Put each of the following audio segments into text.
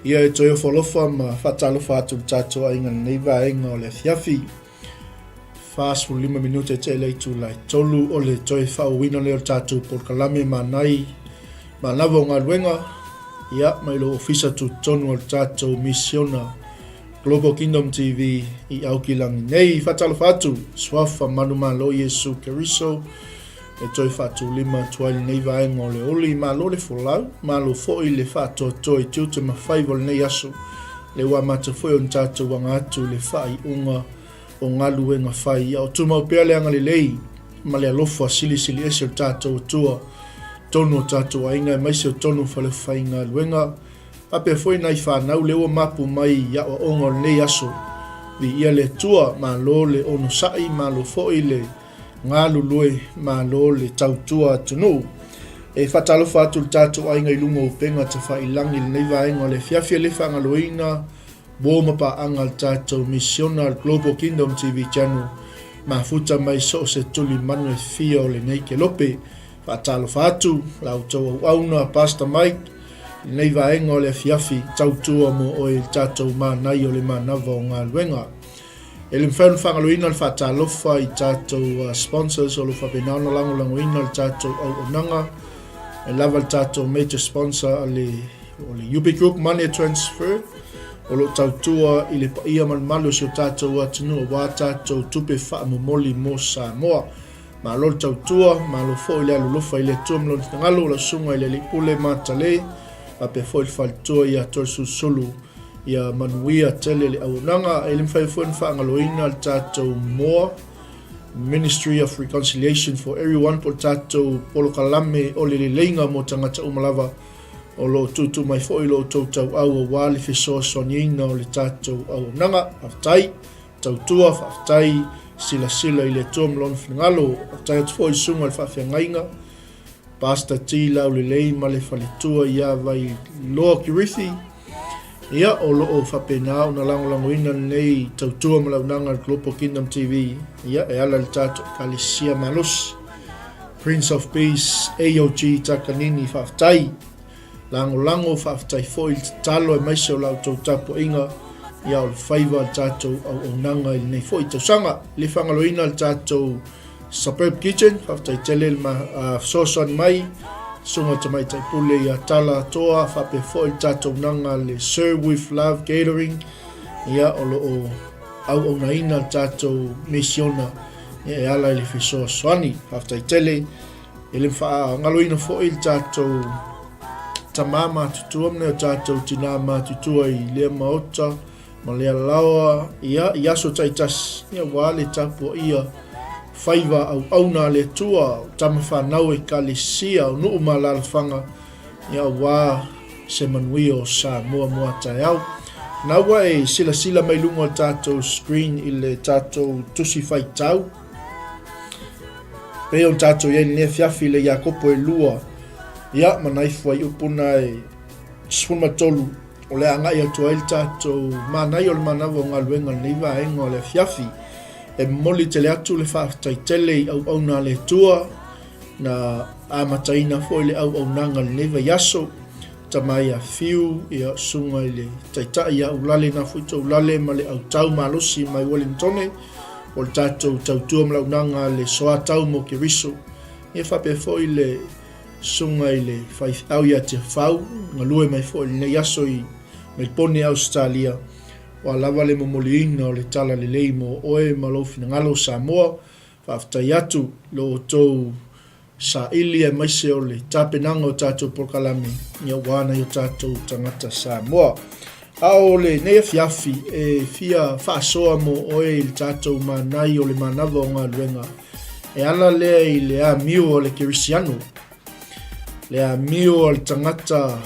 Ia e toe ofo alofa ma faatalofa atu i le tatou aiga i lenei vaega o le afiafi. 45 minute e tele itula e 3 o le toe faaauauina lea o le tatou polokalame manai manava o galuega ia mai lou ofisa tutotonu o le tatou misiona Global Kingdom TV i Aukilani nei. Faatalofa atu, suafa manumalo Iesu Keriso e toe faatulima atu ai lenei vaega o le oli. Malo le folau, malo foi le faatoatoa i tiute ma faiva o lenei aso. Le ua amata foi ona tatou aga atu i le faaiuga o galuega fai. A o tumau pea le agalelei ma le alofa silisili ese o le tatou Atua, tonu o tatou aiga aemaise o tonu o falefaigaluega, faapea foi nai fanau lea ua mapu mai i aoaoga o lenei aso. Viia le Atua, malo le onosai, malo foi le galulue, malo le tautua atunuu. E faatalofa atu i le tatou aiga i luga o upega tafailagi i lenei vaega o le afiafi e le faagaloina uo ma paaga a le tatou misiona a le Global Kingdom TV Channel mafuta mai so o se tuli manu e fia o lenei kelope. Faatalofa atu la outou auauna Pastor Mike i lenei vaega o le afiafi tautua mo oe i le tatou manaia o le manava o galuega. E le mafai ona faagaloina le faatalofa i tatou sponsors o lo o faapena ona lagolagoina le tatou auaunaga. E lava le tatou major sponsor a le, o le UB Group Money Transfer o lo o tautua i le paia ma le mamalu o si o tatou atunuu aua tatou tupe faamomoli mo Samoa. Malo le tautua, malo foi le alolofa i le Atua ma lona finagalo, lau susuga i le Alii Pule Matale, faapea foi le faletua ia Toelusulusulu, ia manuia tele le auaunaga. E le mafai foi ona faagaloina le tatou MOA, Ministry of Reconciliation for Everyone, po o le tatou polokalame o le leleiga mo tagata uma lava o lo o tuutuu mai foi lo outou tauau aua le fesoasoaniina o le tatou auaunaga. Faafetai. Tautua, faafetai, silasila i le Atua ma Lona finagalo. Faafetai atu foi i le susuga i le faafeagaiga, Pastor T. Laulelei ma le faletua ia Vailoa Kirithi. Ia, o lo o faapena ona lagolagoina lenei tautua ma launaga a le Global Kingdom TV, ia, e ala i le tatou Ekalesia malosi, Prince of Peace, AOG Takanini, faafetai. Lagolago, faafetai foi i le tatalo aemaise o la outou tapuaiga ia o le faiva le tatou auaunaga i lenei foi tausaga. E le faagaloina le tatou Suburb Kitchen, faafetai tele le fesoasoani mai susuga i Tamaitai Pule ia Tala Atoa, faapea foi le tatou auaunaga le Serve with Love Catering, ia o lo o auaunaina le tatou misiona e ala i le fesoasoani. Faafetai tele. E le faagaloina foi le tatou tamā matutua ma nai o tatou tinā matutua i lea maota ma lea laoa ia, i aso taitasi, ia aua le tapuaia faiva auauna a le Atua, o tama fanau ekalesia, o nuu ma alaalafaga, ia aua se manuia o Samoa mo a taeao. Na ua e silasila mai luga o le tatou screen i le tatou tusi faitau, Pei ona tatou i ai i lenei afiafi i le Iakopo e lua, ia, ma nai fuaiupu na e 13, o le a agai atu ai le tatou manaia o le manava o galuega i lenei vaega o le afiafi. E momoli tele atu le faafetai tele i auauna a le Atua na amataina foi le auaunaga i lenei vaiaso. Tama ia Fiu, ia Susuga i le Taitai ia Ulale na foi Toulale ma le autau malosi mai Wellingtone, o le tatou tautua ma launaga le soatau mo Keriso. Ia faapea foi le Susuga i le Faifeau ia Tiafau, galue mai foi i lenei aso i Melipone, Ausetalia, ua lava le momoliina o le tala lelei mo oe ma lou finagalo Samoa. Faafetai atu i lo outou saili aemaise o le tapenaga o tatou polokalame aua nai o tatou tagata Samoa. A o lenei afiafi e fia faasoa mo oe i le tatou manai o le manava o galuega e ala lea i le amio a le Kerisiano, le amio a le tagata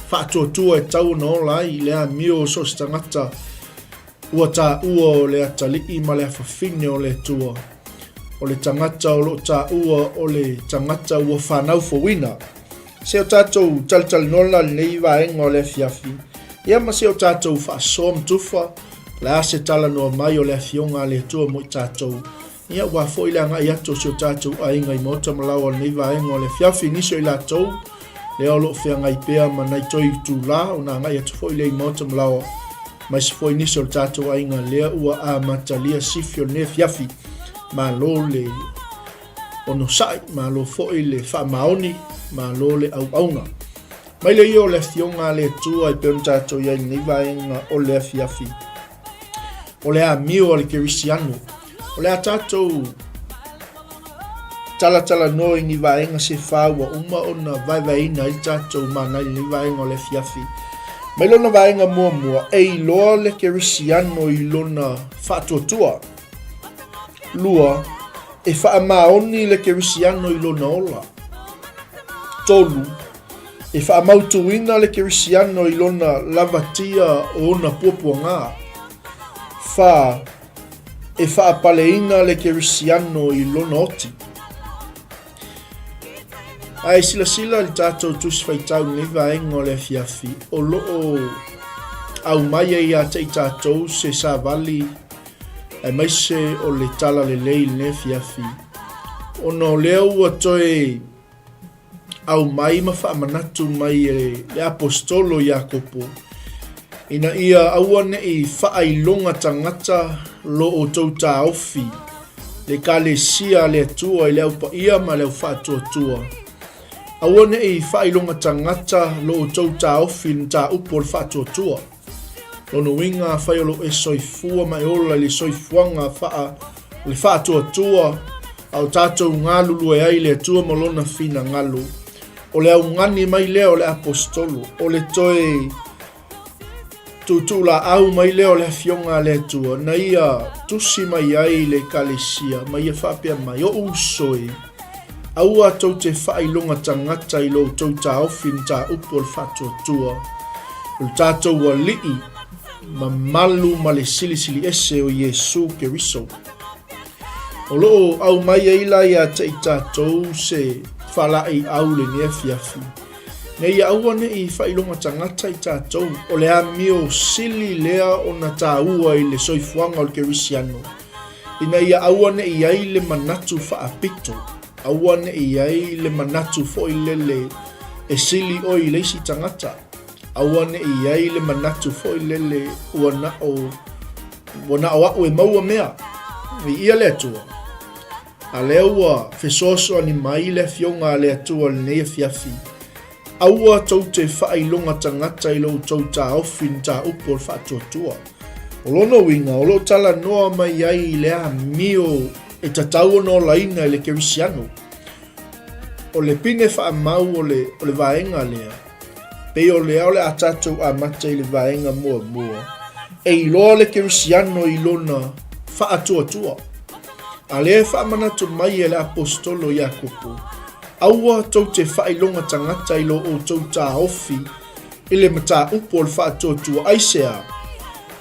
faatuatua e tau ona ola ai, le amio o so o se tagata Ua taua o le atalii ma le afafine o le Atua. O le tagata o lo o taua o le tagata ua fanau fouina. Se o tatou talatalanoa la lenei vaega o le afiafi, ia ma se o tatou faasoa ma tufa, le a se talanoa mai o le afioga a le Atua mo i tatou. Ia aua foi le agai atu o si o tatou aiga i maota ma laoa o lenei vaega o le afiafi, nisi o i latou Lea o lo o feagai pea ma nai toe itulā ona agai atu foi lea i maota ma laoa, aemaise foi nisi o le tatou aiga lea ua amatalia sifi o lenei afiafi. Malo le onosai, malo foi le faamaoni, malo le auauna. Mai le ia o le Afioga a le Atua e pei ona tatou i ai i lenei vaega o le afiafi. O le amio a le Kerisiano. O le a tatou talatalanoa i ni vaega se fā ua uma ona vaevaeina ai le tatou mana i lenei vaega o le afiafi. Mai lona vaega muamua, e iloa le Kerisiano i lona faatuatua. 2, e faamaoni le Kerisiano i lona ola. 3, e faamautuina le Kerisiano i lona lavatia o ona puapuaga. 4, e faapaleina le Kerisiano i lona oti. Ae silasila i le tatou Tusi Faitau i lenei vaega o le afiafi, o lo o aumai ai ia te i tatou se savali aemaise o le tala lelei i lenei afiafi, ona o lea ua toe aumai ma faamanatu mai e le Aposetolo Iakopo, ina ia aua ne i faailoga tagata lo outou taofi le Ekalesia a le Atua i le Au Paia ma le Au Faatuatua. Aua ne i faailoga tagata lo outou taofi i le mataupu o le faatuatua. Lona uiga, afai o lo o e soifua ma e ola i le soifuaga faa o le faatuatua a o tatou galulue ai i le Atua ma Lona finagalo, o le augani mai lea o le Aposetolo, o le toe tuutuulaau mai lea o le Afioga a le Atua, na ia tusi mai ai i le Ekalesia, ma ia faapea mai, Oʻu uso e, aua tou te faailoga tagata i lo outou taofi mataupu o le faatuatua, o le tatou Alii mamalu ma le Silisili Ese o Iesu Keriso. O lo o aumai ai la ia te i tatou se faalaeiau i lenei afiafi, ina ia aua ne i faailoga tagata i tatou, o le amio sili lea ona taua i le soifuaga o le kerisiano, ina ia aua ne i ai le manatu faapito, aua ne i ai le manatu foi lele e sili oe i le isi tagata, aua ne i ai le manatu foi lele ua na o Ua na o aʻu e maua mea. Viia le Atua. A lea ua fesoasoani mai le Afioga a le Atua i lenei afiafi, aua tou te faailoga tagata i lo outou taofi i mataupu o le faatuatua. O lona uiga, o lo o talanoa mai ai i le amio e tatau ona olaina e le kerisiano. O le pine faamau o le, o le vaega lea, pei o lea o le a tatou amata i le vaega muamua, e iloa le kerisiano i lona faatuatua. A lea e faamanatu mai e le Aposetolo Iakopo, Aua tou te faailoga tagata i lo outou taofi i le mataupu o le faatuatua. Aisea?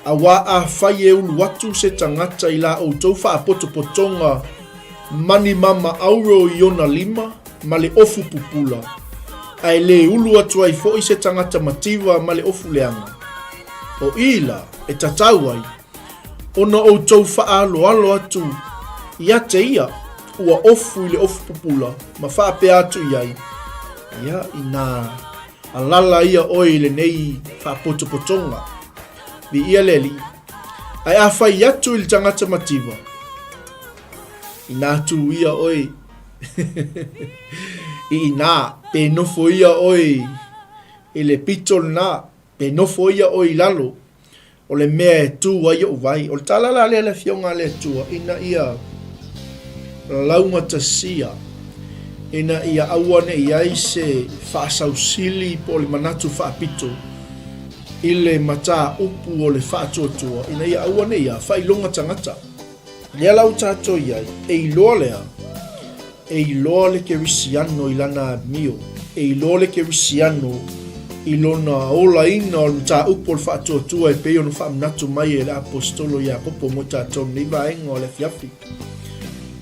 Auā afai e ulu atu se tagata i la outou faapotopotoga ma ni mama auro i ona lima ma le ofu pupula, a e lē ulu atu ai foi se tagata mativa ma le ofu leaga, o i la e tatau ai ona outou faaaloalo atu ia te ia ua ofu i le ofu pupula ma faapea atu i ai, Ia, inā alala ia oe i lenei faapotopotoga, viia le Alii. Ae afai atu i le tagata mativa, inā tū ia oe i inā, pe nofo ia oe i le pito lenā, pe nofo ia oe i lalo, o le mea e tū ai oʻu vai. O le tala la lea a le Afioga a le Atua, ina ia laugatasia, ina ia aua ne i ai se faasausili po o le manatu faapito i le mataupu o le faatuatua, ina ia aua ne i ia faailoga tagata. Lea la ua tatou i ai, e iloa lea, e iloa le kerisiano i lana amio, e iloa le kerisiano i lona olaina o le mataupu o le faatuatua e pei ona faamanatu mai e le Aposetolo Iakopo mo tatou i lenei vaega o le afiafi.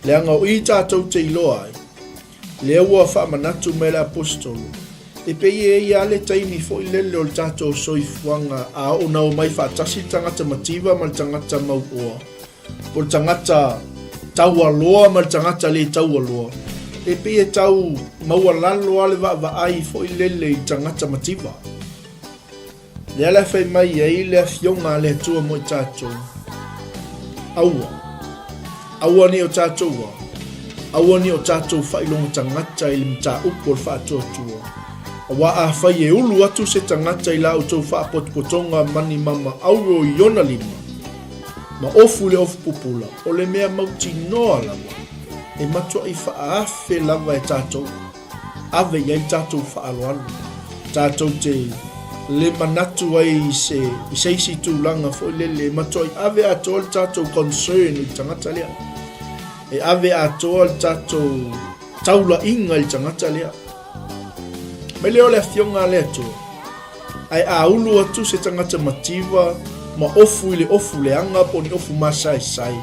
Leaga o i tatou te iloa ai, lea ua faamanatu mai e le Aposetolo, e pei e i ai lava le taimi foi lele o le tatou soifuaga a oo ina omai faatasi le tagata mativa ma le tagata mauoa, po o le tagata taualoa ma le tagata le taualoa. E pei e tau maualalo lava le vaavaai foi lele i tagata mativa. Lea la e fai mai ai le Afioga a le Atua mo i tatou, Aua, aua ne i o tatou a, aua ne i o tatou faailoga tagata i le mataupu o le faatuatua, aua afai e ulu atu se tagata i la outou faapotopotoga ma ni mama auro i ona lima, ma ofu i le ofu pupula, o le mea mautinoa lava, e matuai faaafe lava e tatou. Ave i ai le tatou faaaloalo. Tatou te le manatu ai i se, i se isi tulaga foi lele, e matuai ave atoa le tatou concern i le tagata lea. E ave atoa le tatou taulaiga i le tagata lea. Mai lea o le Afioga a le Atua, ae a ulu atu se tagata mativa ma ofu i le ofu leaga po o ni ofu masaesae,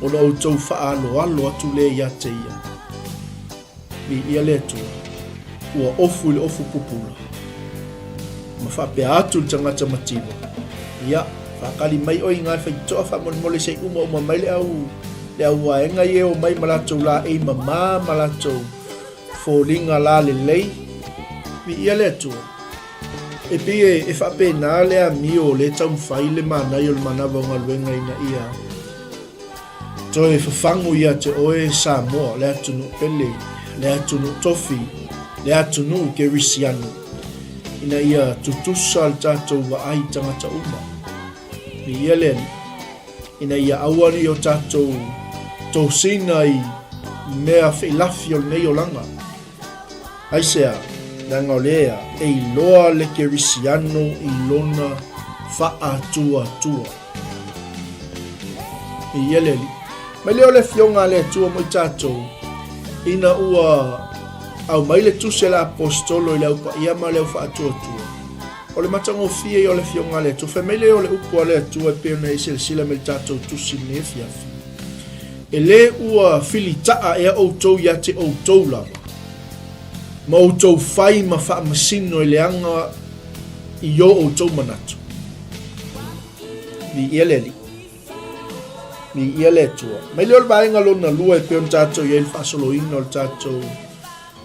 Ona outou faaaloalo atu lea ia te ia. Viia le Atua, ua ofu i le ofu pupula, ma faapea atu le tagata mativa, Ia, faakali mai oe i ngā faitotoa faamolemole se i umauma mai le au, le au vaega ia e omai ma latou laei mamā ma latou foliga lalelei. Viia le Atua. E pei e faapena le amio o lea e taumafai le manaia o le manava o galuega ina ia toe fafagu ia te oe Samoa, le atunuu pele, le atunuu tofi, le atunuu kerisiano, ina ia tutusa le tatou vaai i tagata uma. Viia le Alii, ina ia aua ne i o tatou tosina i mea feilafi o lenei olaga. Aisea? Leaga o lea e iloa le Kerisiano i lona faatuatua. Viia le Alii. Mai lea o le Afioga a le Atua mo i tatou, ina ua aumai le tusi a le Aposetolo i le Au Paia ma le Au Faatuatua, o le matagofie ia o le Afioga a le Atua. Fai mai lea o le upu a le Atua e pei ona e silasila mai i le tatou tusi i lenei afiafi. E lē ua filitaa ea outou ia te outou lava, ma outou fai ma faamasino e leaga i o outou manatu. Viia le Alii. Viia le Atua. Mai lea o le vaega lona lua e pei ona tatou i ai le faasoloina o le tatou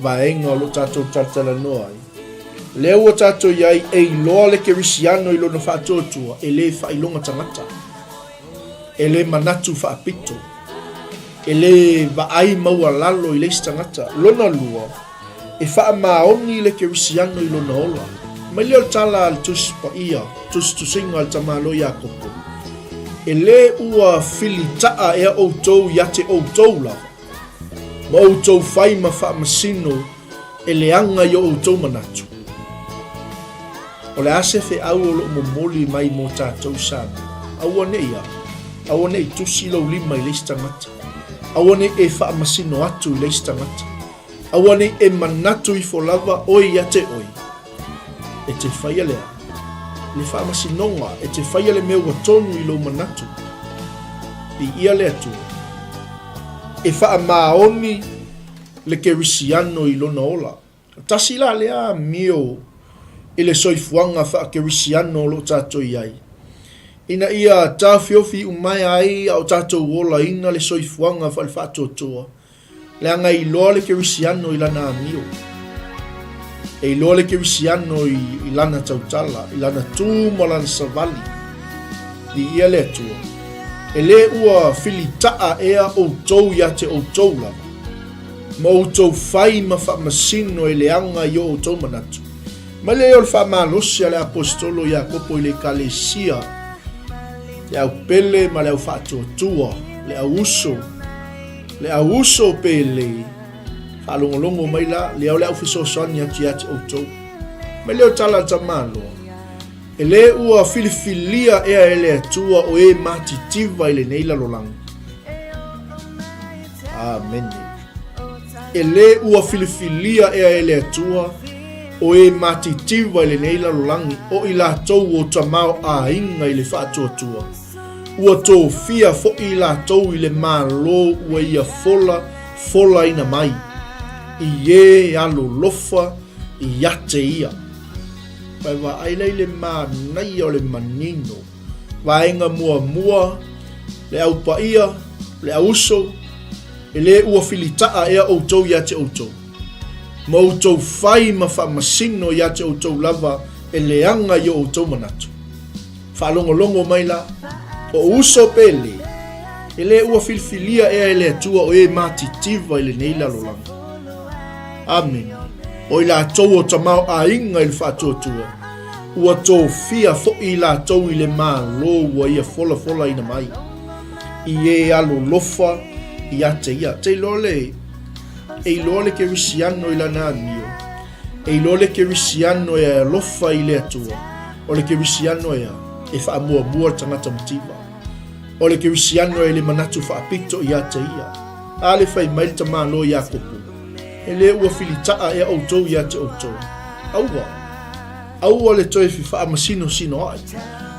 vaega o lo o tatou talatalanoa ai. Lea ua tatou i ai e iloa le Kerisiano i lona faatuatua e lē faailoga tagata. E le manatu faapito. E le vaai maualalo i le isi tagata. Lona lua, e faamaoni le Kerisiano i lona ola. Mai lea o le tala a le Tusi Paia, tusitusiga a le tamaloa Iakopo, E le ua filitaa ea outou ia te outou lava, ma outou fai ma faamasino e leaga i o outou manatu. O le a se feau o lo o momoli mai mo tatou Samoa? Aua ne i a, aua ne i tusi lou lima i le isi tagata. Aua ne i e faamasino atu i le isi tagata. Aua ne i e manatu ifo lava oe ia te oe. E te faia le a? Le faamasinoga, e te faia le mea ua tonu i lou manatu. Viia le Atua. E faamaoni le Kerisiano i lona ola. Tasi la lea amio i le soifuaga faakerisiano o lo o tatou i ai, ina ia taofiofi umaea ai a o tatou olaina le soifuaga faale-faatuatua, leaga e iloa le kerisiano i lana amio. E iloa le kerisiano i, i lana tautala, i lana tu ma lana savali. Viia le Atua. E lē ua filitaa ea outou ia te outou lava, ma outou fai ma faamasino e leaga i o outou manatu. Mai lea o le faamalosi a le Aposetolo Iakopo i le Ekalesia, le au pele ma le au faatuatua, le au uso, le au uso pele, faalogologo mai la, lea o le au fesoasoani atu ia te outou. Mai lea o tala a le tamaloa, E lē ua filifilia ea e le Atua o e matitiva i lenei lalolagi. Amene. E lē ua filifilia ea e le Atua o e matitiva i lenei lalolagi o i latou o tamaoaiga i le faatuatua. Ua tofia foʻi i latou i le Malo ua ia fola folaina mai, i e alolofa ia te ia. Whai vaai la i le manaia o le manino. Vaega muamua, le au paia, le au uso, E lē ua filitaʻa ea ʻoutou iā te ʻoutou, ma outou fai ma faamasino iā te ʻoutou lava e leaga i o ʻoutou manatu. Faalogologo mai la, o uso pele, e lē ua filifilia ea e le Atua o e matitiva i lenei lalolagi. Amene. O i latou o tamaoaiga i le faatuatua, ua tofia foʻi i latou i le Malo ua ia folafolaina mai, i e alolofa ia te ia. Te iloa le, e iloa le Kerisiano i lana amio, e iloa le Kerisiano e alofa i le Atua, o le Kerisiano ea, e faamuamua le tagata mativa. O le Kerisiano e le manatu faapito ia te ia. A le fai mai le tamāloa Iakopo, E lē ua filitaʻa ea ʻoutou ia te ʻoutou. Aua! Aua le toe faamasinoasinoaʻi.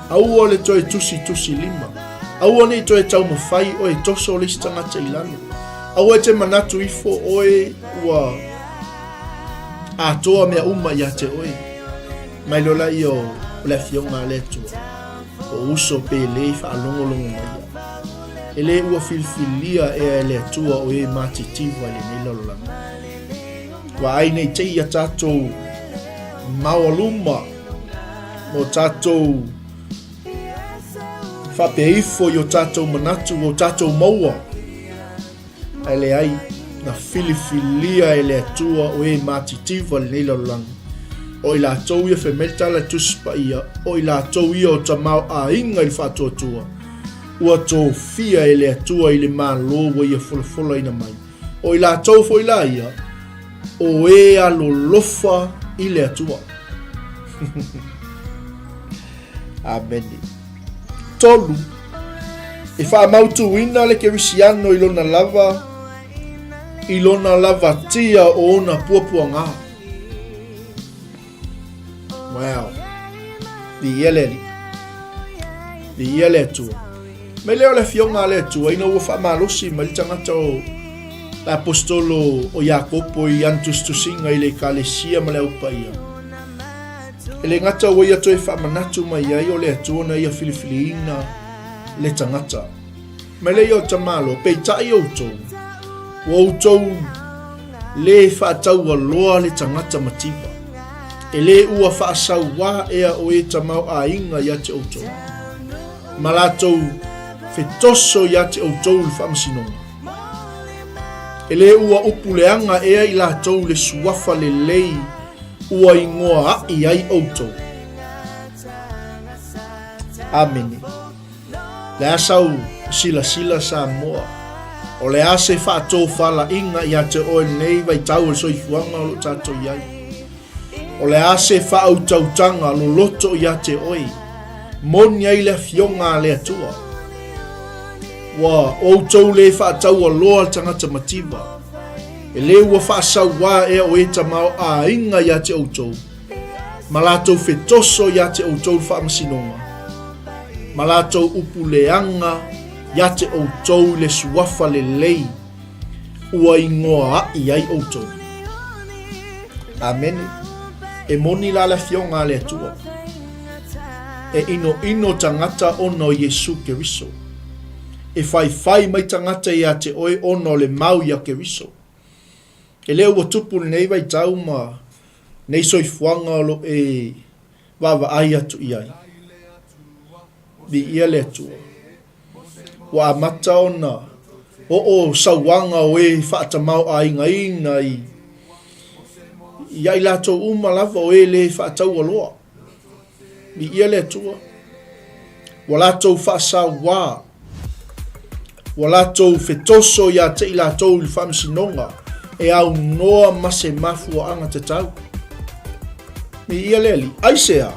Aua le toe tusitusi lima. Aua ne i toe taumafai oe e toso le isi tagata i lalo. Aua e te manatu ifo oe ua atoa mea uma ia te oe. Mai loa laia o le Afioga a le Atua, o uso pele i faalogologo mai ia. E lē ua filifilia ea e le Atua o e matitiva i lenei lalolagi. Vaai nei te i a tātou maualuma mo tātou faapea ifo i o tātou manatu, o tātou maua. Ae leai, na filifilia e le Atua o e matitiva lenei lalolagi. O i latou ia fai mai le tala Tusi Paia, o i latou ia o tamaoaiga i le faatuatua, ua tofia e le Atua i le Malo ua ia folafolaina mai. O i latou foi la ia, o e alolofa i le Atua. Amene. 3. E faamautuina le Kerisiano i lona lava, i lona lavatia o ona puapuaga. Wow. Viia le Alii. Viia le Atua. Mai lea o le afioga a le Atua ina ua faamalosi mai le tagata o le apostolo o Iakopo i ana tusitusiga i le ekalesia ma le Au Paia. E le gata ua ia toe faamanatu mai ai o le Atua na ia filifiliina le tagata. Mai lea o tamalo, peitai outou, ua outou lē faataualoa le tagata mativa. E lē ua faasauā ea o e tamaoaiga ia te outou, ma latou fetoso ia te outou i le faamasinoga. E lē ua upu leaga ea i latou le suafa lelei ua igoa aʻi ai outou. Amene. Le a sau silasila Samoa? O le a se faatofalaiga ia te oe lenei vaitau o le soifuaga o lo o tatou i ai? O le a se faautautaga loloto ia te oe? Moni ai le Afioga a le Atua. Ua outou lē faataualoa le tagata mativa. E lē ua faasauā ea o e tamaoaiga ia te outou, ma latou fetoso ia te outou le faamasinoga, ma latou upu leaga ia te outou i le suafa lelei ua igoa aʻi ai outou. Amene. E moni la le Afioga a le Atua. E ʻinoʻino tagata ona o Iesū Keriso. E faifai mai tagata ia te oe ona o le mau iā Keriso. E lē ua tupu lenei vaitau ma nei soifuaga o lo e vaavaai atu i ai. Viia le Atua. Ua amata ona oo sauaga o e faatamaoaigaina i ia i latou uma lava o e lē faataualoa. Viia le Atua. Ua latou faasauā, ua latou fetoso iā te i latou i le faamasinoga e aunoa ma se mafuaaga tatau. Viia le Alii. Aisea?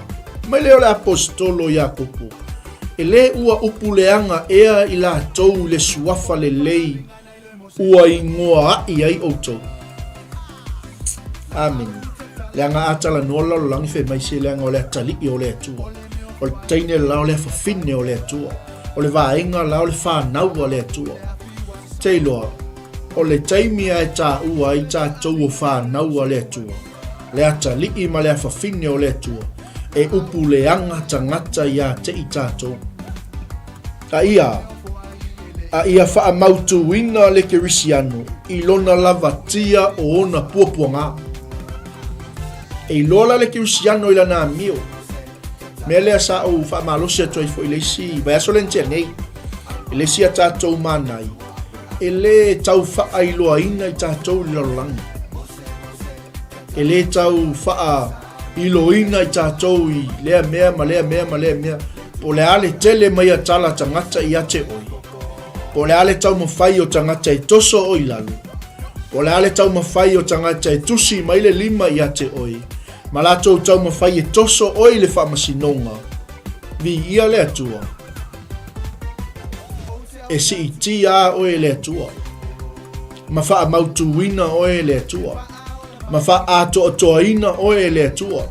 Mai lea o le Aposetolo Iakopo, e lē ua upu leaga ea i latou i le suafa lelei ua igoa aʻi ai ʻoutou. Amene. Leaga a talanoa le lalolagi fai mai se leaga o le atalii o le Atua. O le teine la o le afafine o le Atua. O le vaega la o le fanau a le Atua. Te iloa, o le taimi a e taua ai tatou o fanau a le Atua, le atalii ma le afafine o le Atua, e upu leaga tagata ia te i tatou. A ia. A ia faamautuina le Kerisiano i lona lavatia o ona puapuaga. E iloa la le Kerisiano i lana amio. Mea lea sa ou faamalosi atu ai foi i le isi vaiaso lea na tea nei, i le isi a tatou manai, e le tau faailoaina i tatou i le lalolagi. E le tau faailoina i tatou i lea mea ma lea mea ma lea mea. Po o le a le tele mai a tala tagata ia te oe. Po o le a le taumafai o tagata e toso oe i lalo. Po o le a le taumafai o tagata e tusi mai le lima ia te oe. Ma latou taumafai e toso oe i le faamasinoga. Viia le Atua. E siitia oe e le Atua. Ma faamautuina oe e le Atua, ma faaatoatoaina oe e le Atua,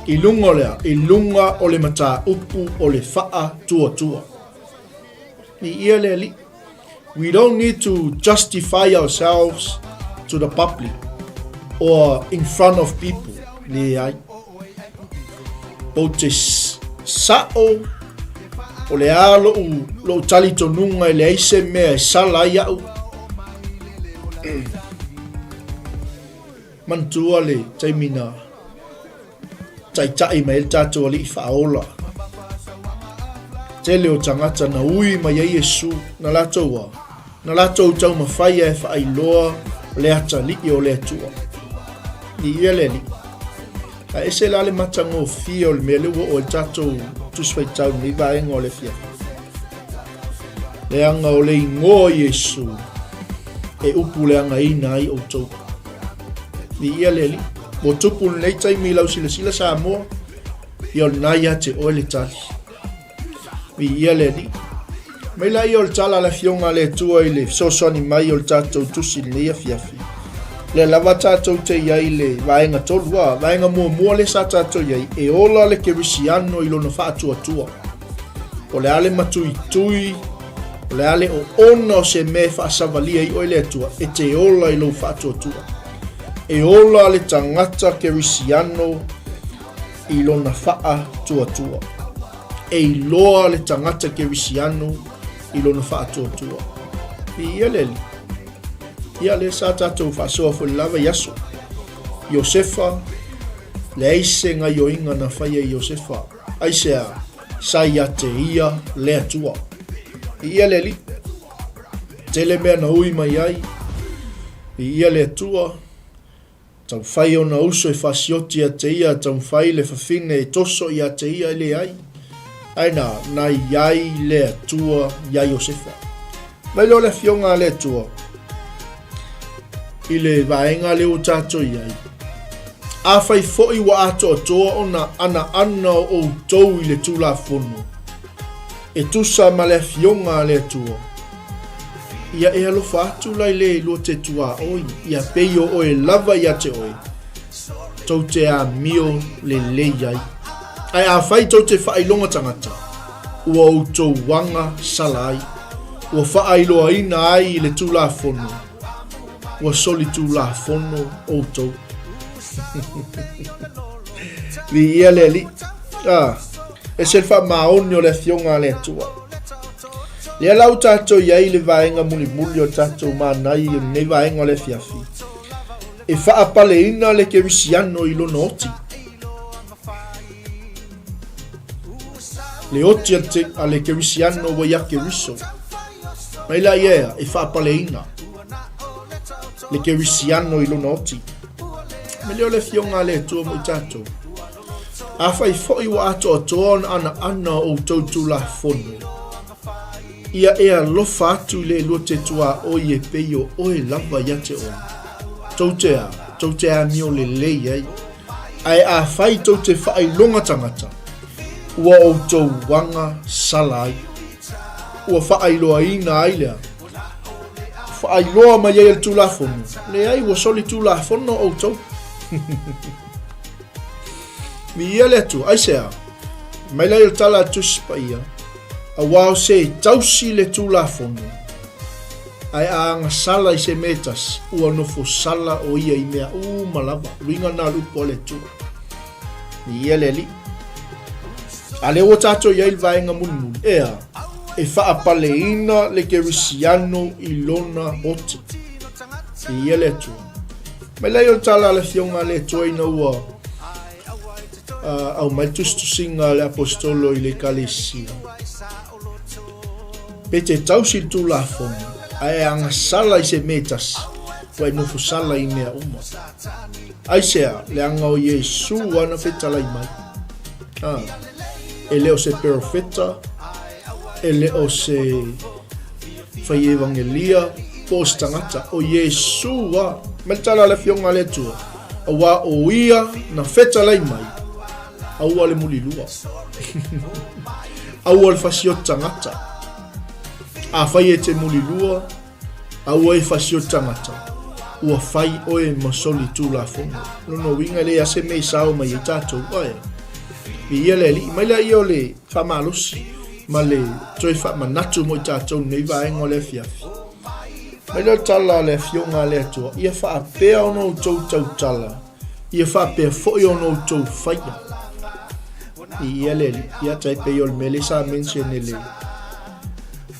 i luga o le a? I luga o le mataupu o le faatuatua. Viia le Alii. We don't need to justify ourselves to the public or in front of people. Leai. Ou te sa'o o le a lo'u, lo'u talitonuga e leai se mea e sala ai a'u. Manatua le taimi na taitai mai ai le tatou Alii Faaola. Tele o tagata na ui mai ai Iesu, na latou a, na latou taumafai e faailoa le atalii o le Atua. Viia le Alii. A ese la le matagofie o le mea lea ua oo ai le tatou Tusi Faitau i lenei vaega o le afiafi. Leaga o le igoa o Iesu e upu leagaina ai outou. Viia le Alii. Ua tupu lenei taimi i lau silasila Samoa, ia o lena ia te oe le tali. Viia le Alii. Mai laia o le tala a le Afioga a le Atua i le fesoasoani mai o le tatou tusi i lenei afiafi. Lea lava tatou te i ai i le vaega 3, a, vaega muamua lea sa tatou i ai, e ola le kerisiano i lona faatuatua. O le a le matuitui, o le a le oona o se mea e faasavalia ai oe le Atua, e te ola i lou faatuatua. E ola le tagata kerisiano i lona faatuatua. E iloa le tagata kerisiano i lona faatuatua. Viia le Alii. Ia lea sa tatou faasoa foi le lava i aso. Iosefa, leai se gaioiga na faia i Iosefa. Aisea, sa ia te ia le Atua. Viia le Alii. Tele mea na ui mai ai. Viia le Atua. Taumafai ona uso e faasioti ia te ia, taumafai le fafine e toso ia te ia e leai. Ae na, na i ai le Atua iā Iosefa. Mai loa le Afioga a le Atua i le vaega lea ua tatou i ai. Afai foi ua atoatoa ona anaana o outou i le Tulafono, e tusa ma le Afioga a le Atua, Ia e alofa atu la i le lua te tuaoi, ia pei o oe lava ia te oe, tou te amio lelei ai. Ae afai tou te faailoga tagata, ua outou aga sala ai, ua faailoaina ai i le Tulafono, ua solitulafono outou. Viia le Alii. Ah, ese le faamaoni o le Afioga a le Atua. Lea la ua tatou i ai i le vaega mulimuli o le tatou manai o lenei vaega o le afiafi, e faapaleina le kerisiano i lona oti. Le oti a le kerisiano ua ia Keriso. Mai la ia e faapaleina le kerisiano i lona oti. Me lea o le afioga a le Atua mo i tatou. Afai foi ua atoatoa ona anaana o outou Tulafono, ia e alofa atu i le lua te tuaoi e pei o oe lava ia te oe. Tou te a, tou te amio lelei ai. Ae afai tou te faailoga tagata, ua outou aga sala ai. Ua faailoaina ai le a? Faailoa mai ai e le Tulafono? Leai, ua soli Tulafono outou. Viia le Atua. Aisea? Mai lai o le tala a Tusi Paia, Aua o se e tausi le Tulafono, ae a agasala i se mea e tasi, ua nofo sala o ia i mea uma lava. Uiga na o le upu a le Atua. Viia le Alii. A lea ua tatou i ai le vaega mulimuli, ea? E faapaleina le kerisiano i lona oti. Viia le Atua. Mai lai o le tala a le Afioga a le Atua ina ua aumai le tusitusiga a le Aposetolo i le Ekalesia. Pe te tausi le Tulafono, ae e agasala i se mea e tasi, ua e nofo sala i mea uma. Aisea, leaga o Iesu ana fetalai mai. Ah, e le o se perofeta, e le o se fai evangelia, po o se tagata, o Iesu a. Mai le tala a le Afioga a le Atua, auā o ia na fetalai mai, aua le mulilua. Aua le fasioti tagata. Afai e te mulilua, aua e fasioti tagata, ua fai oe ma soli tulafono. Lona uiga e leai lava se mea i sao mai ai tatou, ae viia le Alii. Mai laia o le faamalosi ma le toe faamanatu mo i tatou i lenei vaega o le afiafi. Mai lea o le tala a le Afioga a le Atua, ia faapea ona outou tautala, ia faapea foi ona outou faia. Viia le Alii. Ia tai pei o le mea lea sa mention e le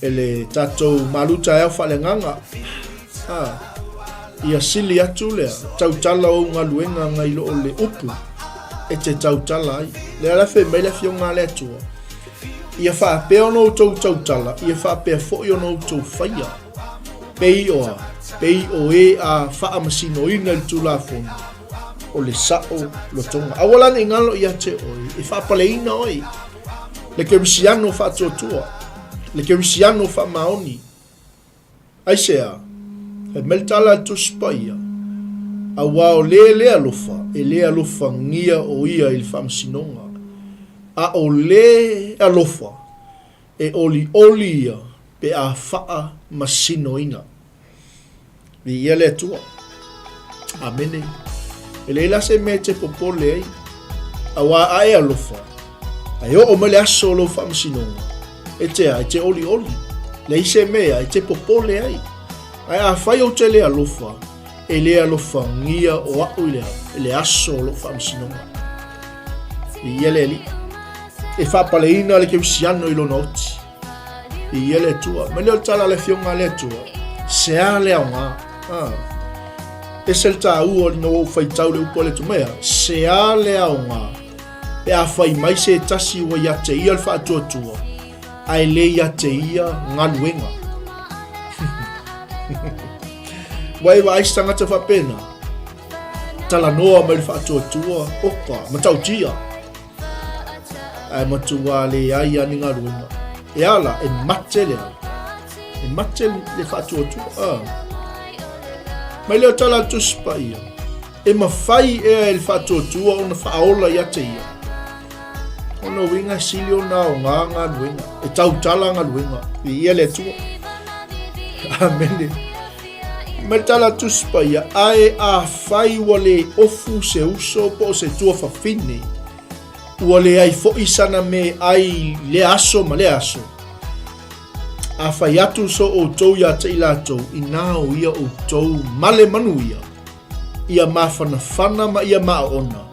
e le tatou malu taeao faaleagaga. Ha. Ia sili atu lea tautala ou galuega ngai lo o le upu e te tautala ai. Lea la fai mai le Afioga a le Atua. Ia faapea ona outou tautala, ia faapea foi ona outou faia. Pei o a, pei o e a faamasinoina i le Tulafono, o le sa'o lotoga. Aua la ne i galo ia te oe, e faapaleina oe, le kerisiano faatuatua, le kerisiano faamaoni. Aisea? Fai mai le tala a le Tusi Paia, Auā o le le alofa, e le alofagia o ia i le faamasinoga, a o le alofa, e olioli ia pe a faamasinoina. Viia le Atua. Amene. E leai la se mea e te popole ai, auā a e alofa, a e oo mai le aso o lou faamasinoga, e te a, e te olioli, leai se mea e te popole ai. Ae afai ou te le alofa, e le alofagia o a'u i le, i le aso o lou faamasinoga. Viia le Alii. E faapaleina le kerisiano i lona oti. Viia le Atua. Mai lea o le tala a le Afioga a le Atua, se a le aoga. Ah. Ese le tāua ina ua ou faitau le upu a le Atua mai a, se a le aoga pe a fai mai se tasi ua ia te ia le faatuatua, ae le ia te ia galuega. Ua e vaai se tagata faapena, talanoa mai le faatuatua, oka, matautia. Ae matua leai a ni galuega. E ala, e mate le ala. E mate le faatuatua. Ah. Mai lea o tala a Tusi Paia, e mawhai ea e le faatuatua ona whaaola ia te ia. Ona uiga e sili ona o ngā galuega, e tautala galuega, i ia le Atua. Amene. Mai le tala a Tusi Paia, ae afai ua le ofu se uso po o se tuafafine, ua leai foi sana me ai i lea aso ma lea aso. Afai atu so outou iā te i latou, inā o ia outou male manuia, ia mafanafana ma ia maaona,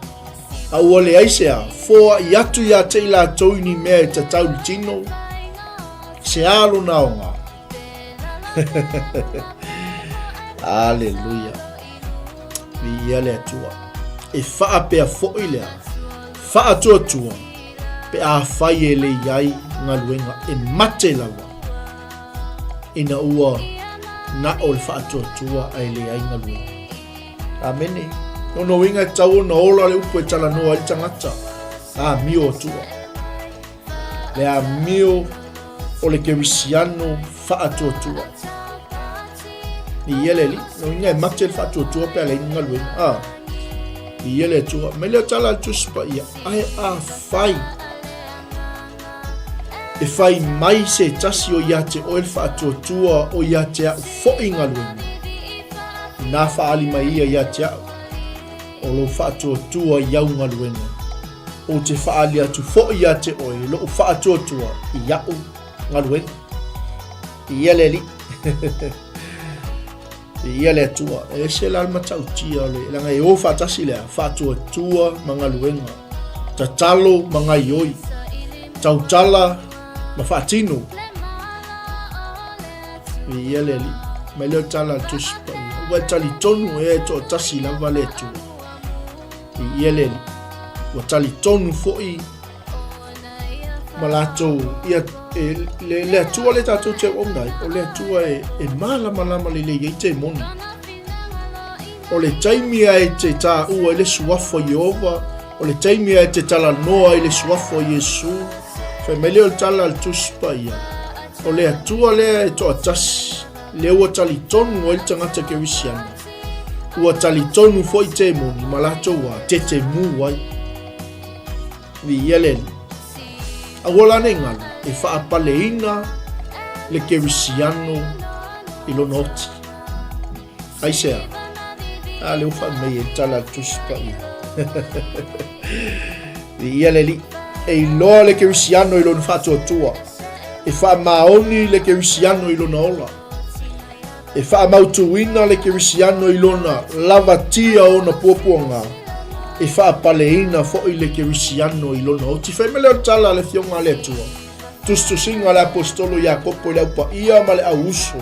a ua leai se a, foai atu iā te i latou i ni mea e tatau i le tino, se a lona aoga. Aleluia. Viia le Atua. E faapea foi lea, faatuatua, pe afai e le i ai galuega e mate lava, ina ua na o le faatuatua ae leai galuega. Amene. Lona uiga e tatau ona ola le upu e talanoa ai le tagata, amio atua. Le amio o le kerisiano faatuatua. Viia le Alii. Lona uiga e mate le faatuatua pe a leai ni galuega. Ah. Viia le Atua. Mai lea o tala a le Tusi Paia, ae afai e fai mai se tasi o ia te oe le faatuatua o ia te a'u foi galuega, inā faaali mai ia ia te a'u o lou faatuatua i au galuega, ou te faaali atu foi ia te oe lo'u faatuatua i a'u galuega. Viia le Alii. Viia le Atua. E ese la le matautia o le, leaga e o faatasi lea, faatuatua ma galuega, tatalo ma gaioi, tautala ma faatino. Viia le Alii. Mai lea o le tala a le Tusi Paia. Ua e talitonu ea e toatasi lava le Atua. Viia le Alii. Ua talitonu foi ma latou ia e, le, le Atua le tatou te auauna ai, o le Atua e, e malamalama lelei ai temoni. O le taimi a e te tāua i le suafa o Ieova, o le taimi a e te talanoa i le suafa o Iesu, fai mai lea o le tala a le Tusi Paia, o le Atua lea e toatasi, lea ua talitonu ai le tagata kerisiano, ua talitonu foi temoni ma latou a tetemu ai. Viia le Alii. Aua la ne i galo, e faapaleina le kerisiano i lona oti. Aisea? A lea ua faamei ai le tala a le Tusi Paia. Viia le Alii. E iloa le kerisiano i lona faatuatua. E faamaoni le kerisiano i lona ola. E faamautuina le kerisiano i lona lavatia o ona puapuaga. E faapaleina foi le kerisiano i lona oti. Fai mai lea o le tala a le Afioga a le Atua. Tusitusiga a le Aposetolo Iakopo i le Au Paia ma le Au Uso,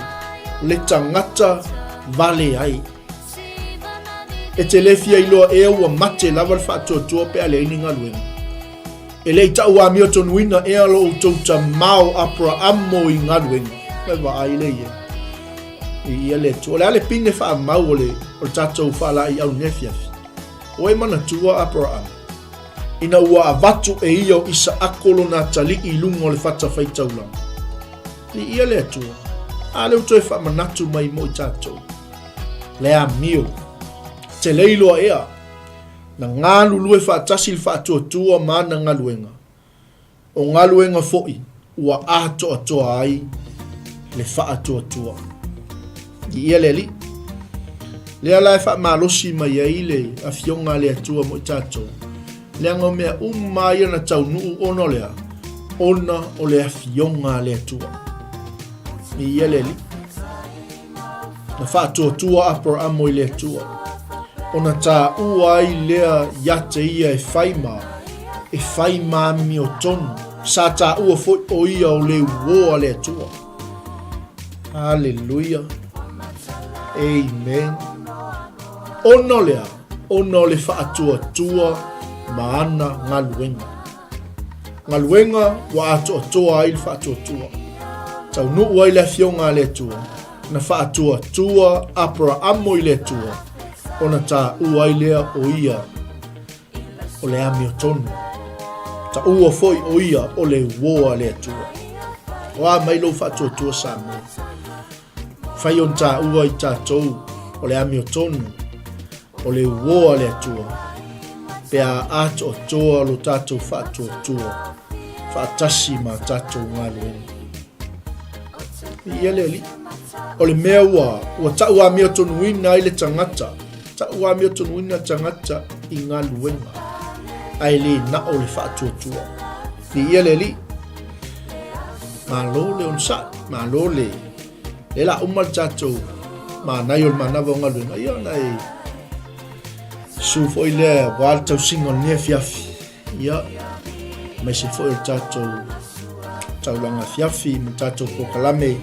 le tagata vale ai. E te le fia iloa ea ua mate lava le faatuatua pe a leai ni galuega. E le i tau amiotonuina ea lo outou tamao Aperaamo i galuega. Mai vaai le ia. I ia le Atua. O le a le pine faamau o le, o le tatou faalaeiau i lenei afiafi? O e manatua Aperaamo. Ina ua avatu e ia o Isaako lona atalii i luga o le fatafaitaulaga. Viia le Atua, a lea ua toe faamanatu mai mo i tatou. Le amio. Te le iloa ea, na galulue faatasi le faatuatua ma ana galuega. O galuega foi ua atoatoa ai le faatuatua. Viia le Alii. Lea la e faamalosi mai ai le Afioga a le Atua mo i tatou, leaga o mea uma ia na taunuu ona o le a? Ona o le Afioga a le Atua. Viia le Alii. Na faatuatua Aperamo i le Atua, ona taua ai lea ia te ia e fai ma, e fai ma amiotonu. Sa taua foi o ia o le uō a le Atua. Haleluia. Amen. Ona o le a? Ona o le faatuatua ma ana galuega. Galuega ua atoatoa ai le faatuatua. Taunuu ai le Afioga a le Atua, na faatuatua Aperaamo i le Atua, ona taua ai lea o ia o le amiotonu. Taua foi o ia o le uō a le Atua. O a mai lou faatuatua Samoa? Fai ona taua i tatou o le amiotonu, o le uō a le Atua, pe a atoatoa lo tatou faatuatua faatasi ma tatou galuega. Viia le Alii. O le mea ua, ua tau amiotonuina ai le tagata, tau amiotonuina le tagata i galuega, ae le na o le faatuatua. Viia le Alii. Malo le onosai, malo le le la uma le tatou manai o le manava o galuega, ia ona e su foi lea aua le tausiga o lenei afiafi, ia aemaise foi o le tatou taulaga afiafi ma le tatou polokalame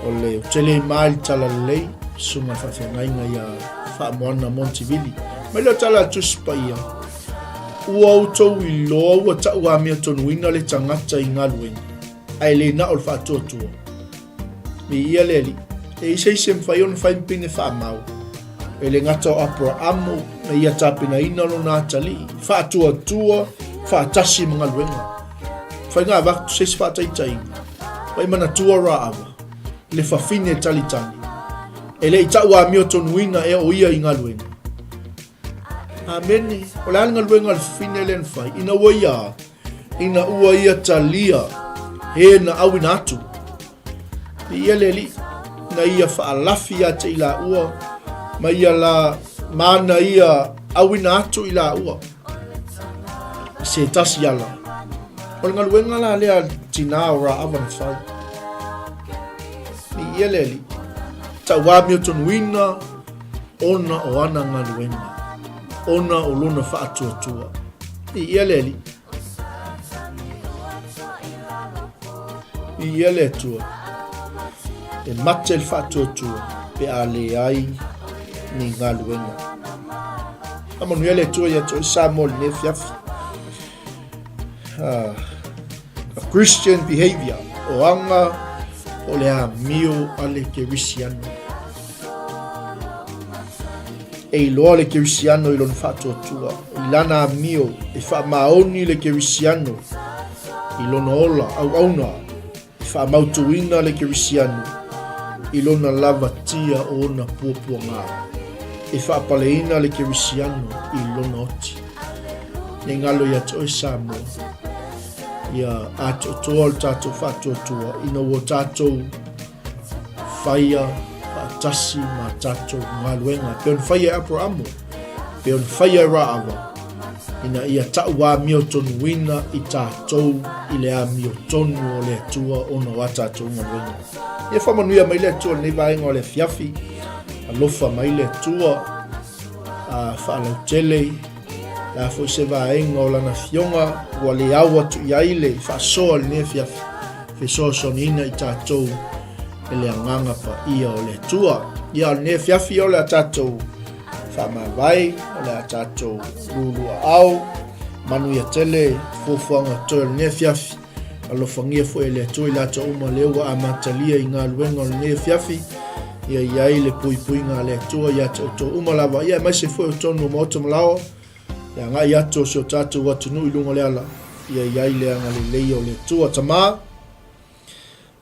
o le tele mai le talalelei susuga le faafeagaiga ia Faamoana Montivili. Mai lea tala a Tusi Paia, ua outou iloa ua tau amiatonuina le tagata i galuega, ae le na o le faatuatua. Viia le Alii. E i se isi e mafai ona fai ma pine faamau. E le gata o Aperaamo na ia tapenaina lona atalii, faatuatua faatasi ma galuega. Faiga avatu se isi faataitaiga. Ua e manatua Raava, le fafine talitali. E le i tau amiotonuina ea o ia i galuega. Amene. O le a le galuega a le fafine lea na fai? Ina ua ia ina ua ia talia he na auina atu. Viia le Alii, na ia faalafi ia te i laua, ma ia la ma na ia auina atu i laua se tasi ala. O le galuega la lea a tinā o Raava na fai. Viia le Alii. Tauamiotonuina ona o ana galuega, ona o lona faatuatua. Viia le Alii. Viia le Atua. E mate le faatuatua pe a leai ni galuega. Faamanuia le Atua ia te oe Samoa i lenei afiafi. Ah, a Christian behavior, o aga o le amio a le Kerisiano. E iloa le Kerisiano i lona faatuatua, i lana amio, e faamaoni le Kerisiano i lona ola auauna, E faamautuina le Kerisiano i lona lavatia o ona puapuaga. E faapaleina le Kerisiano i lona oti. Nei galo ia te oe Samoa, ia atoatoa le tatou faatuatua ina ua tatou faia faatasi ma tatou galuega e pei ona faia e Aperamo, pei ona faia e Raava, ina ia tau amiotonuina i tatou i le amiotonu o le Atua ona o a tatou galuega. Ia faamanuia mai le Atua i lenei vaega o le afiafi, alofa mai le Atua, a faalautele le a foi se vaega o lana afioga ua le au atu i ai le faasoa i lenei afiafi, fesoasoaniina i tatou e le Agaga Paia o le Atua. Ia, o lenei afiafi o le a tatou faamavae, o le a tatou luluaao, manuia tele fuafuaga toe o lenei afiafi. Alofagia foi e le Atua i latou uma lea ua amatalia i galuega o lenei afiafi, ia i ai le puipuiga a le Atua ia te outou uma lava, ia aemaise foi o tonu o maota ma laoa, le agai atu o si o tatou atunuu i luga o le ala, ia i ai le agalelei o le Atua. Tama,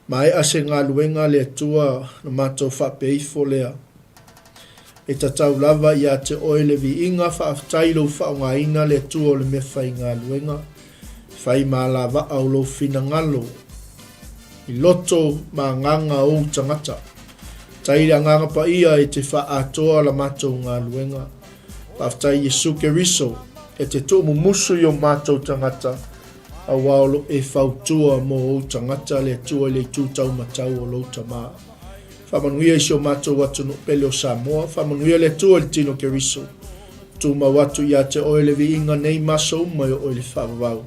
maea se galuega a le Atua na matou faapea ifo lea. E tatau lava ia te oe le viiga, faafetai i lou faaaogaina le Atua o le meafaigaluega, fai ma alavaa o lou finagalo i loto ma agaga o ou tagata. Tai le Agaga Paia e te faaatoa la matou galuega. Faafetai Iesu Keriso e te tuumumusu i o matou tagata, aua o lo e fautua mo ou tagata le Atua i le itu taumatau o lou Tama. Faamanuia i si o matou atunuu pele o Samoa. Faamanuia le Atua i le tino Keriso. Tumau atu ia te oe le viiga nei ma aso uma e oo i le faavavau.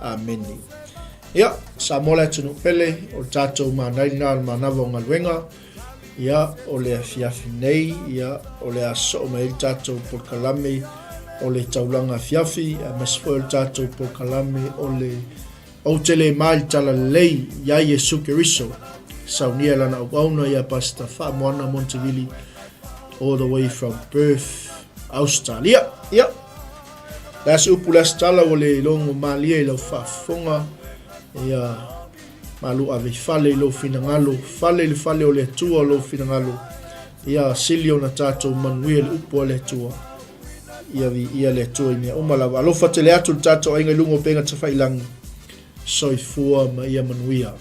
Amene. Ia, Samoa le atunuu pele, o le tatou manai lena o le manava o galuega. Ia, o le afiafi nei, ia, o le a soo mai ai le tatou polokalame o le taulaga afiafi, aemaise foi o le tatou polokalame o le Ou te le ma i le talalelei iā Iesu Keriso, saunia e lana auauna iā Pastor Faamoana Montevili all the way from Perth, Australia. Ia, le a se upu le a se tala ua le logo malie i lau faafofoga, ia malu ave i fale i lou finagalo, fale i le fale o le Atua lou finagalo, ia sili ona tatou manuia i le upu a le Atua. Ia viia le Atua i mea uma lava. Alofa tele atu le tatou aiga i luga o upega tafailangi. Soifua ma ia manuia.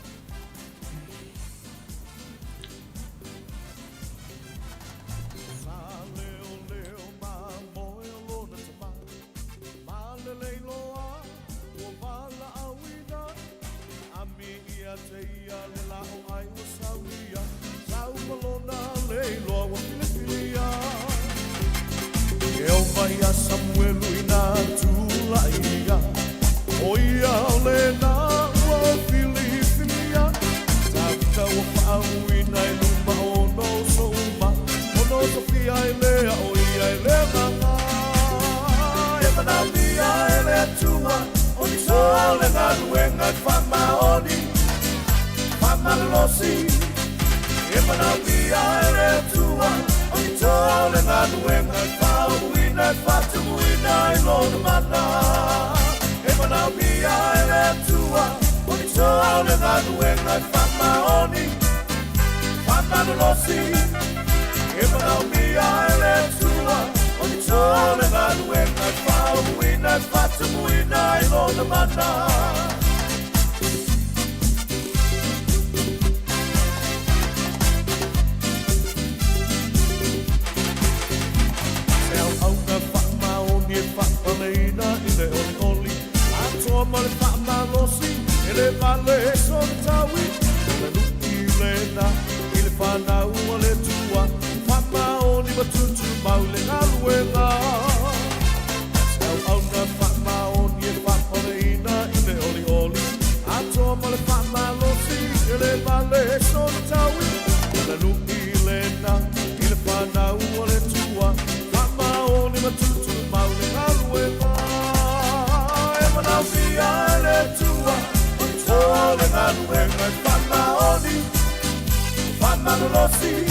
Faamalolosi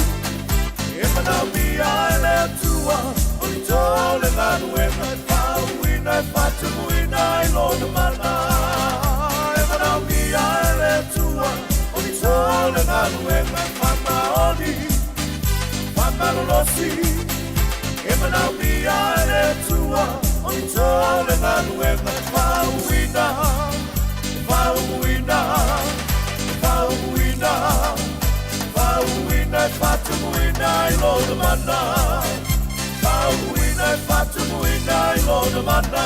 e manaomia e le Atua o ni le galuega e faauuina e faatumuina ai Lona mana. E manaomia e le Atua o ni le galuega e faamaoni faamalolosi e manaomia e le Atua o ni le galuega e faauuina e faauuina e faauuina faauuina e faatumuina ai Lona mana. Faauuina e faatumuina ai Lona mana.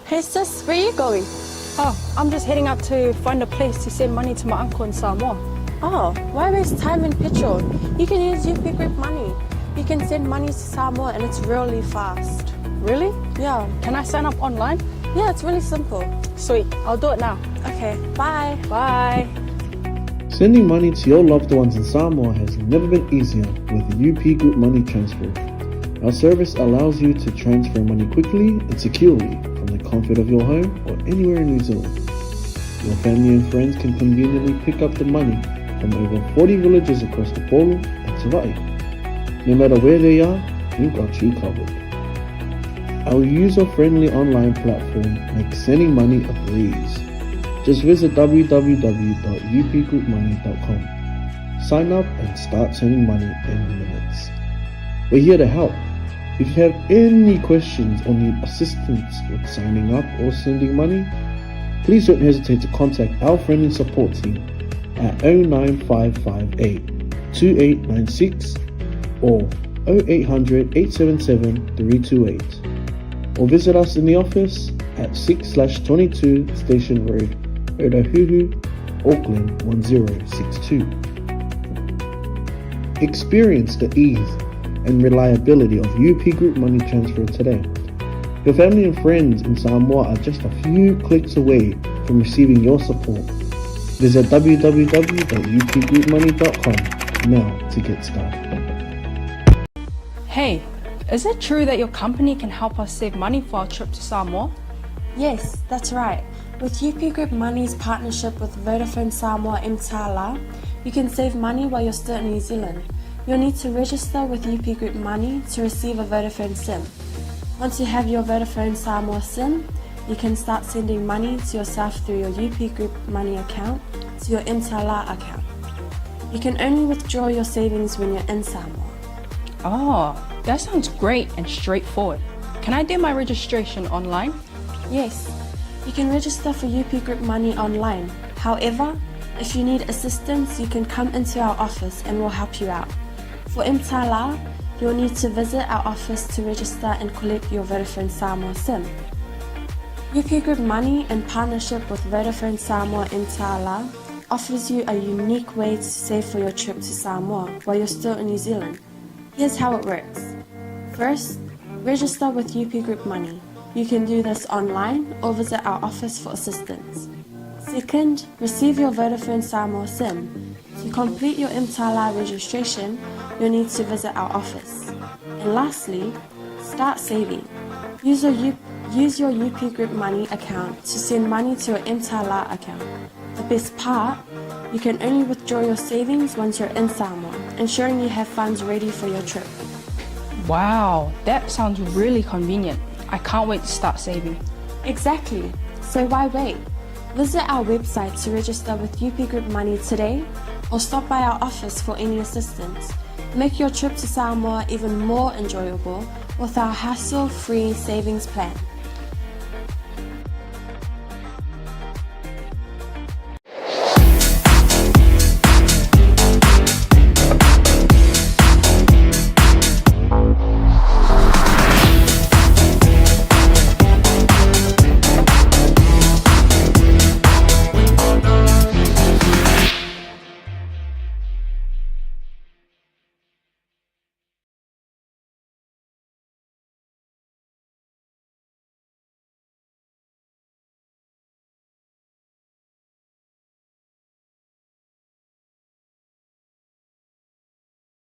Hey sis, where are you going? Oh, I'm just heading out to find a place to send money to my uncle in Samoa. Oh, why waste time and petrol? You can use UP Group Money. You can send money to Samoa and it's really fast. Really? Yeah. Can I sign up online? Yeah, it's really simple. Sweet, I'll do it now. Okay, bye. Bye. Sending money to your loved ones in Samoa has never been easier with UP Group Money Transfer. Our service allows you to transfer money quickly and securely from the comfort of your home or anywhere in New Zealand. Your family and friends can conveniently pick up the money from over 40 villages across the Polo and Savaii. No matter where they are, we've got you covered. Our user-friendly online platform makes sending money a breeze. Just visit www.upgroupmoney.com. Sign up and start sending money in minutes. We're here to help. If you have any questions or need assistance with signing up or sending money, please don't hesitate to contact our friendly support team at 09558 2896 or 0800 877 328 or visit us in the office at 6/22 Station Road, Otahuhu, Auckland 1062. Experience the ease and reliability of UP Group Money Transfer today. Your family and friends in Samoa are just a few clicks away from receiving your support. Visit www.upgroupmoney.com now to get started. Hey, is it true that your company can help us save money for our trip to Samoa? Yes, that's right. With UP Group Money's partnership with Vodafone Samoa mTala, you can save money while you're still in New Zealand. You'll need to register with UP Group Money to receive a Vodafone SIM. Once you have your Vodafone Samoa SIM, you can start sending money to yourself through your UP Group Money account to your mTala account. You can only withdraw your savings when you're in Samoa. Oh, that sounds great and straightforward. Can I do my registration online? Yes, you can register for UP Group Money online. However, if you need assistance, you can come into our office and we'll help you out. For mTala, you'll need to visit our office to register and collect your Vodafone Samoa SIM. UP Group Money, in partnership with Vodafone Samoa mTala, offers you a unique way to save for your trip to Samoa while you're still in New Zealand. Here's how it works. First, register with UP Group Money. You can do this online or visit our office for assistance. Second, receive your Vodafone Samoa SIM. To complete your mTala registration, you'll need to visit our office. And lastly, start saving. Use your, U- use your UP Group Money account to send money to your mTala account. The best part, you can only withdraw your savings once you're in Samoa, ensuring you have funds ready for your trip. Wow, that sounds really convenient. I can't wait to start saving. Exactly. So why wait? Visit our website to register with UP Group Money today or stop by our office for any assistance. Make your trip to Samoa even more enjoyable with our hassle-free savings plan.